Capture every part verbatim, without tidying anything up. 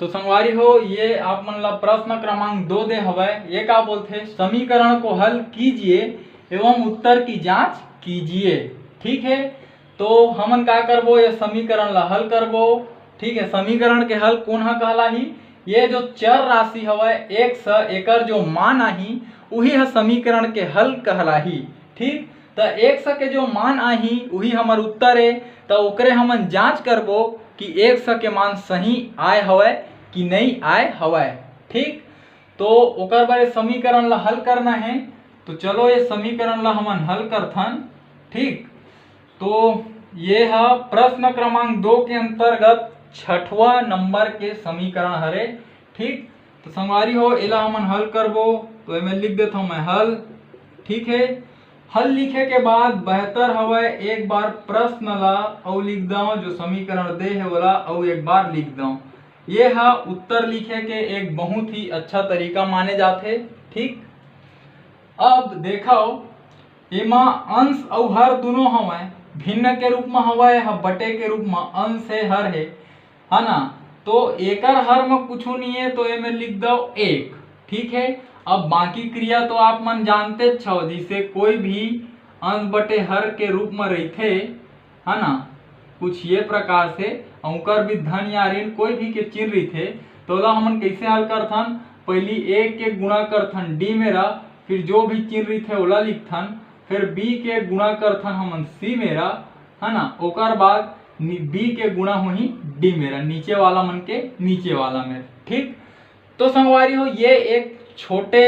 तो संगवारी हो, ये आप मन ला प्रश्न क्रमांक दो दे हवय। ये का बोलथे, समीकरण को हल कीजिए एवं उत्तर की जांच कीजिए। ठीक है, तो हमन का करबो, ये समीकरण ला हल करबो। ठीक है, समीकरण के हल कोन ह कहलाही? ये जो चर राशि हवय एक्स, एकर जो मान आही, उही ह समीकरण के हल कहलाही। ठीक, त एक्स के जो मान आही, उही हमर उत्तर ए। त ओकरे हमन जांच करबो कि एक्स के मान सही आय हवय कि नई आय हवय। ठीक, तो ओकर बर ये समीकरण ला हल करना है। तो चलो, ये समीकरण ला हमन हल करथन। ठीक, तो ये ह प्रश्न क्रमांक दो के अंतर्गत छठवा नंबर के समीकरण हरे। ठीक, तो संगवारी हो, एला हमन हल करबो। तो एमे लिख देथव मैं हल। ठीक है, हल लिखे के बाद बेहतर हवय एक बार प्रश्न ला अउ लिख दव, जो समीकरण दे हे ओला अउ एक बार लिख दव। ये ह उत्तर लिखे के एक बहुत ही अच्छा तरीका माने जाथे। ठीक, अब देखव, एमा अंश अउ हर दुनों हवय, भिन्न के रूप म हवय, ह बटे के रूप म अंश हे, हर हे, है ना? तो एकर हर म कुछु नहीं है, तो एमे लिख दव एक। ठीक है, अब बाकी क्रिया तो आप मन जानते छव, जैसे कोई भी अंश बटे हर के रूप म रहिथे, है ना, कुछ ये प्रकार से, अउ ओकर भी धन या ऋण कोई भी के चिन्ह रहिथे, तो ओला हमन कैसे हल करथन? पहली एक के गुणा करथन डी मेरा, फिर जो भी चिन्ह रहिथे ओला लिखथन, फिर बी के गुणा करथन हमन सी मेरा, है ना, ओकर बाद बी के गुणा होही डी मेरा, नीचे वाला मन के नीचे वाला मेर। ठीक, तो संगवारी हो, ये एक छोटे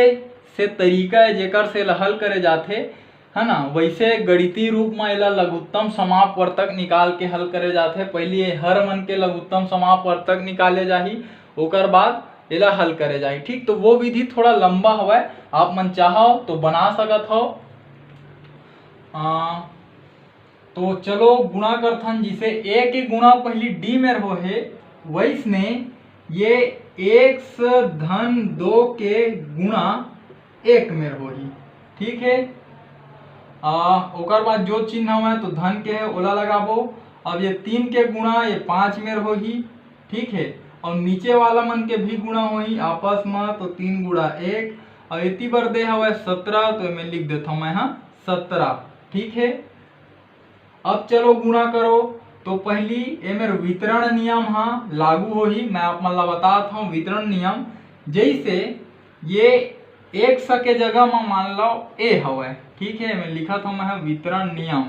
से तरीका है जेकर से एला हल करे जाथे, है ना। वैसे गणितीय रूप में एला लघुत्तम समापवर्तक निकाल के हल करे जाथे। पहली ये हर मन के लघुत्तम समापवर्तक निकाले जाही, ओकर बाद एला हल करे जाही। ठीक, तो वो विधि थोड़ा लंबा हवय, आप मन चाहो तो बना सकत हो। आ, तो चलो गुणा करथन, जिसे ए के गुणा पहली डी मेर होहे, वैसने ये एक्स धन दो के गुणा एक मेर होही। ठीक है, आ, ओकर बाद जो चिन्ह हवय तो धन के है, ओला लगाबो। अब ये तीन के गुणा ये पाँच मेर होही। ठीक है, और नीचे वाला मन के भी गुणा होही आपस में, तो तीन गुणा एक, और एती बर दे हवय सत्रह, तो एमे लिख देथव मैं हा सत्रह। ठीक है, अब चलो गुणा करो, तो पहली एमेर वितरण नियम हा लागू होही। मैं आप मन ला बतात हूँ वितरण नियम। जैसे ये एक्स के जगह में मान लो ए हवय, ठीक है, मैं लिखत हूँ मैं हा वितरण नियम,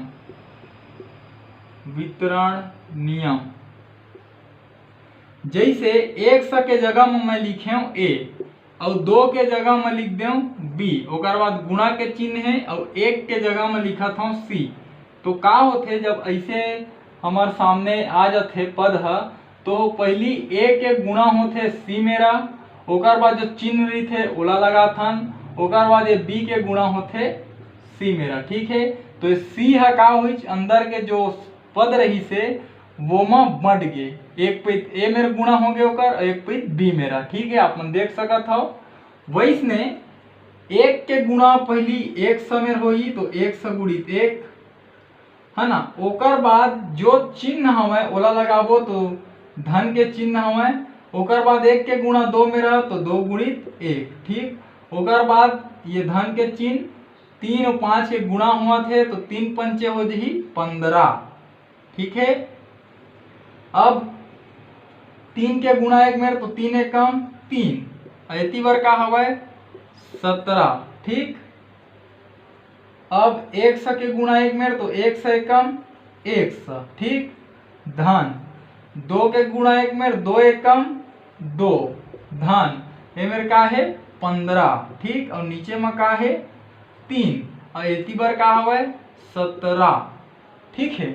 वितरण नियम। जैसे एक्स के जगह में मैं लिखे हूँ ए, अउ दो के जगह में लिख देव बी, ओकर बाद गुणा के चिन्ह है, अउ एक के जगह में लिखत हूँ सी। तो का होथे, जब ऐसे हमर सामने आ जाथे पद ह, तो पहली ए के गुणा होथे सी मेरा, ओकर बाद जो चिन्ह रहिथे ओला लगाथन, ओकर बाद ये बी के गुणा होथे सी मेरा। ठीक है, तो ये सी ह का होइच, अंदर के जो पद रहिसे वो म बंट गे, एक पइत ए मेर गुणा हो गे ओकर, एक पइत बी मेरा। ठीक है, आप मन देख सकत हव। वैसने एक के गुणा पहली एक्स मेर होही, तो एक्स गुणित एक, है ना। ओकर बाद जो चिन्ह हवय ओला लगाबो, तो धन के चिन्ह हवय। ओकर बाद एक के गुणा दो मेरा, तो दो गुणित एक। ठीक, ओकर बाद ये धन के चिन्ह, तीन अउ पाँच के गुणा होवत हे, तो तीन पंचे हो जही पंद्रह। ठीक है, अब तीन के गुणा एक मेर, तो तीन एकम तीन, अउ एती बर का हवय, सत्रह। ठीक, अब एक्स के गुणा एक मेर, तो एक्स एकम एक्स। ठीक, धन दो के गुणा एक मेर, दो एकम दो, धन ए मेर का हे, पंद्रह। ठीक, अउ नीचे म का हे, तीन, अउ एती बर का हवय, सत्रह। ठीक है,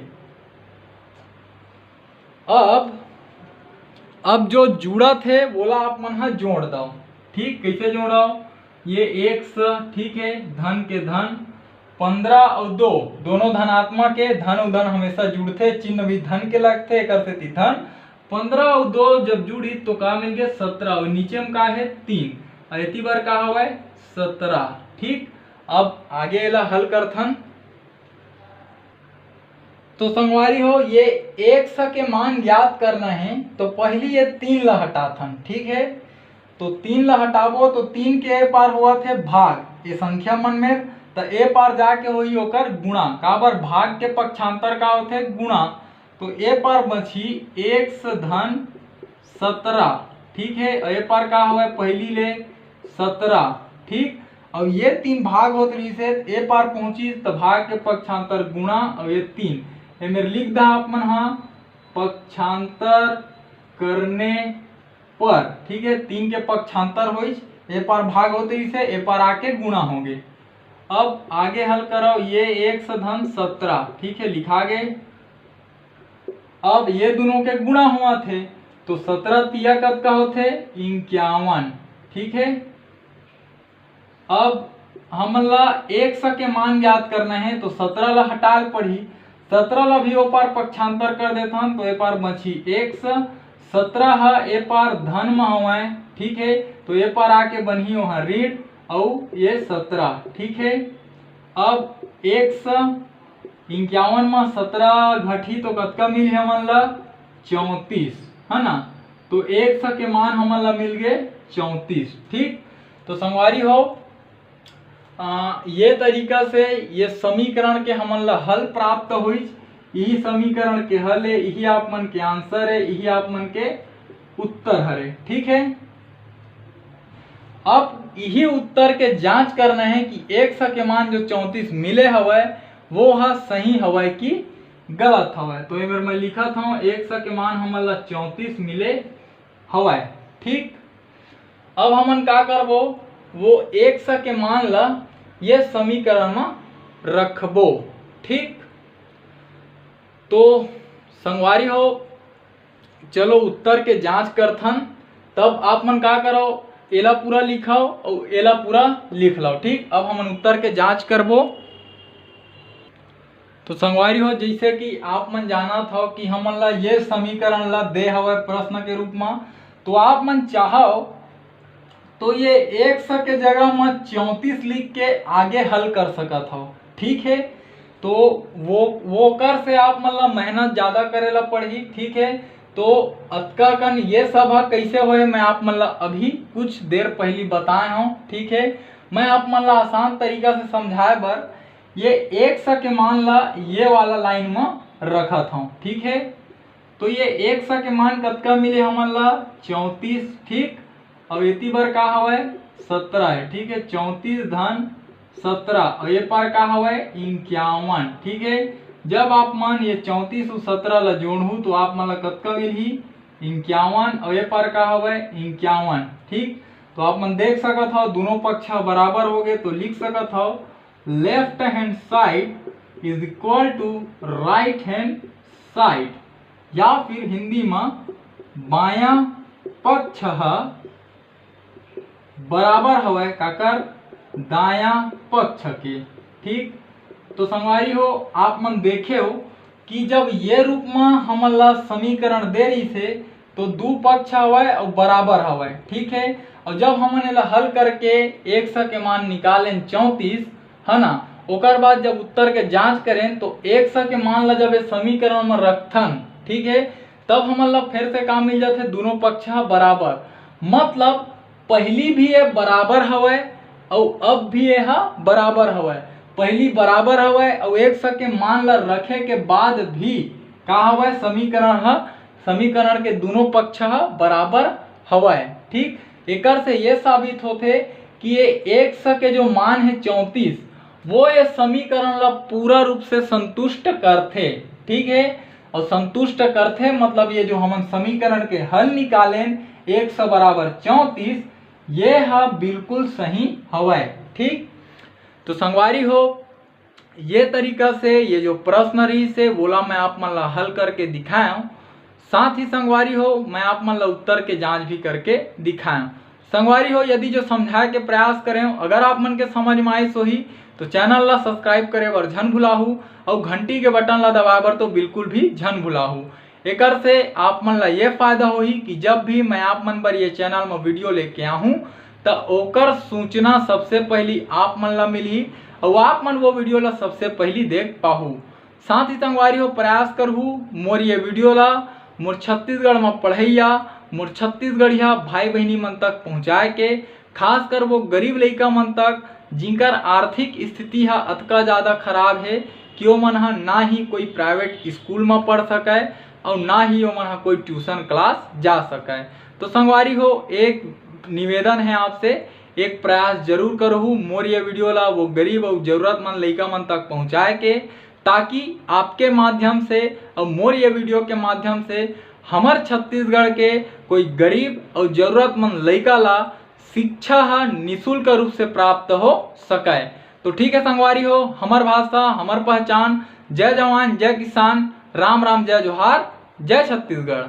अब अब जो जुड़त हे वोला आप मन ह जोड़ दव। ठीक, कैसे जोड़व? ये एक्स, ठीक है, धन के धन, पंद्रह अउ दो, दोनों धनात्मक हे, धन अउ धन हमेशा जुड़थे, चिन्ह भी धन के लगथे, एकर सेती धन। पंद्रह अउ दो जब जुड़ी तो का मिल गे? सत्रह। अउ नीचे में का हे? तीन। अउ एती बर का हवय? सत्रह। ठीक, अब आगे एला हल करथन। तो संगवारी हो, ये एक्स के मान ज्ञात करना है, तो पहली ये तीन ला हटाथन, ठीक है। तो तीन ला हटाबो तो तीन के ए पार होवत हे भाग, ये संख्या मन में, त ए पार जाके होही ओकर गुणा। काबर, भाग के पक्षांतर का होथे? गुणा। तो ए पार बची एक्स धन सतरा, ठीक है। ए पार का हवय? पहली ले सतरा, ठीक। और ये तीन भाग होत रहिस हे, ए पार पहुंची त भाग के पक्षांतर गुणा और ये तीन, ये मेरे लिख दा आप मन हा पक्षांतर करने पर, ठीक है, तीन के पक्षांतर होइस, ए पार भाग होत रहिस हे, ए पार आके गुणा होगे। अब आगे हल करो, ये एक्स धन सतरा, ठीक है, लिखा गए। अब ये दोनों के गुणा हुआ थे, तो सतरा तिया कतका होथे? इक्यावन, ठीक है। अब हमन ला एक्स के मान ज्ञात करना है, तो सतरा ला हटाल पड़ही। सतरा ला भी ओ पार पक्षांतर कर देथन, तो ए पार बची एक्स। सतरा ह ए पार धन म हवय, ठीक है, तो ए पार आके बनही ओहा ऋण, अउ ये सतरा, ठीक है। अब एक्स इक्यावन म सतरा घटही तो कतका मिलही हमन ला? चौंतीस, है ना। तो एक्स के मान हमन ला मिल गए चौंतीस, ठीक। तो संगवारी हो, आ, ये तरीका से ये समीकरण के हमन ला हल प्राप्त होइस। यही समीकरण के हल है, यही आप मन के आंसर है, यही आप मन के उत्तर हरे, ठीक है। अब यही उत्तर के जांच करना है कि एक्स के मान जो चौंतीस मिले हवय, वो ह सही हवय कि गलत हवय। तो एमेर मैं लिखत हूँ, एक्स के मान हमन ला चौंतीस मिले हवय, ठीक। अब हमन का करबो, वो एक्स के मान ला ये समीकरण म रखबो, ठीक। तो संगवारी हो, चलो उत्तर के जांच करथन। तब आप मन का करो, एला पूरा लिखाओ और एला पूरा लिख लो, ठीक। अब हमन उत्तर के जांच करबो। तो संगवारी हो, जैसे कि आप मन जानत हो कि हमन ला ये समीकरण ला दे हवय प्रश्न के रूप में, तो आप मन चाहो तो ये एक्स के जगह में चौंतीस लिख के आगे हल कर सकत हो, ठीक है। तो वो वो कर से आप मन ला मेहनत ज़्यादा करे ला पड़ही, ठीक है। तो अतका कन ये सब ह कैसे होए, मैं आप मन ला अभी कुछ देर पहली बताए हूँ, ठीक है। मैं आप मन ला आसान तरीका से समझाए बर ये एक्स के मान ला ये वाला लाइन में रखत हूँ, ठीक है। तो ये एक्स के मान कतका मिले हमन ला? चौंतीस, ठीक। और एती बर का हवय? सतरा है, ठीक है। चौंतीस धन सतरा, और ये पार का हवय? इक्यावन, ठीक है। जब आप मन ये चौंतीस और सतरा ला जोड़हू तो आप मन ला कतका मिलही? इक्यावन, और ये पार का हवय? इक्यावन, ठीक। तो आप मन देख सकत हो दोनों पक्ष ह बराबर हो गए, तो लिख सकत हो left hand side is equal to right hand side, या फिर हिंदी में बायां पक्ष ह बराबर हवय काकर? दायां पक्ष के, ठीक। तो संगवारी हो, आप मन देखे हो कि जब ये रूप में हमन ला समीकरण दे रही थे तो दू पक्ष हवय और बराबर हवय, ठीक है। और जब हमन एला हल करके एक्स के मान निकालेन चौंतीस, है ना, ओकर बाद जब उत्तर के जांच करें तो एक्स के मान ला जब ये समीकरण में रखथन, ठीक है, तब हमन ला फिर से का मिल जाथे? दोनों पक्ष ह बराबर। मतलब पहली भी ये बराबर हवय और अब भी ये ह बराबर हवय। पहली बराबर हवय और एक्स के मान ला रखे के बाद भी का हवय? समीकरण ह, समीकरण के दोनों पक्ष ह बराबर हवय, ठीक। एकर से ये साबित होथे कि ये एक्स के जो मान है चौंतीस, वो ये समीकरण ला पूरा रूप से संतुष्ट करथे, ठीक है। और संतुष्ट करथे मतलब ये जो हमन समीकरण के हल निकालेन एक्स बराबर चौंतीस, ये ह बिल्कुल सही हवय, ठीक। तो संगवारी हो, ये तरीका से ये जो प्रश्न रहिस हे वोला मैं आप मन ला हल करके दिखाएंव। साथ ही संगवारी हो, मैं आप मन ला उत्तर के जांच भी करके दिखाएंव। संगवारी हो, यदि जो समझाए के प्रयास करेंव, अगर आप मन के समझ में आइस होही तो चैनल ला सब्सक्राइब करे बर झन भुलाहू और घंटी के बटन ला दबाए बर तो बिल्कुल भी झन भुलाहू। एकर से आप मन ला ये फायदा होही कि जब भी मैं आप मन बर ये चैनल में वीडियो लेके आहूँ त ओकर सूचना सबसे पहली आप मन ला मिलही और आप मन वो वीडियो ला सबसे पहली देख पाहू। साथ ही संगवारी हो, प्रयास करहू मोर ये वीडियो ला मोर छत्तीसगढ़ म पढ़इया, मोर छत्तीसगढ़िया भाई बहिनी मन तक पहुँचाए के, खासकर वो गरीब लइका मन तक, जिनकर आर्थिक स्थिति ह अतका ज़्यादा खराब हे कि ओमन ह ना ही कोई प्राइवेट स्कूल म पढ़ सकय अउ ना ही ओमन ह कोई ट्यूशन क्लास जा सकय। तो संगवारी हो, एक निवेदन है आपसे, एक प्रयास जरूर करहू मोर ये वीडियो ला वो गरीब अउ जरूरतमंद लइका मन तक पहुँचाए के, ताकि आपके माध्यम से अउ मोर ये वीडियो के माध्यम से हमर छत्तीसगढ़ के कोई गरीब अउ जरूरतमंद लइका ला शिक्षा ह निशुल्क रूप से प्राप्त हो सकय। तो ठीक है संगवारी हो, हमर भाषा, हमर पहचान। जय जवान, जय किसान, राम राम, जय जोहार, जय छत्तीसगढ़।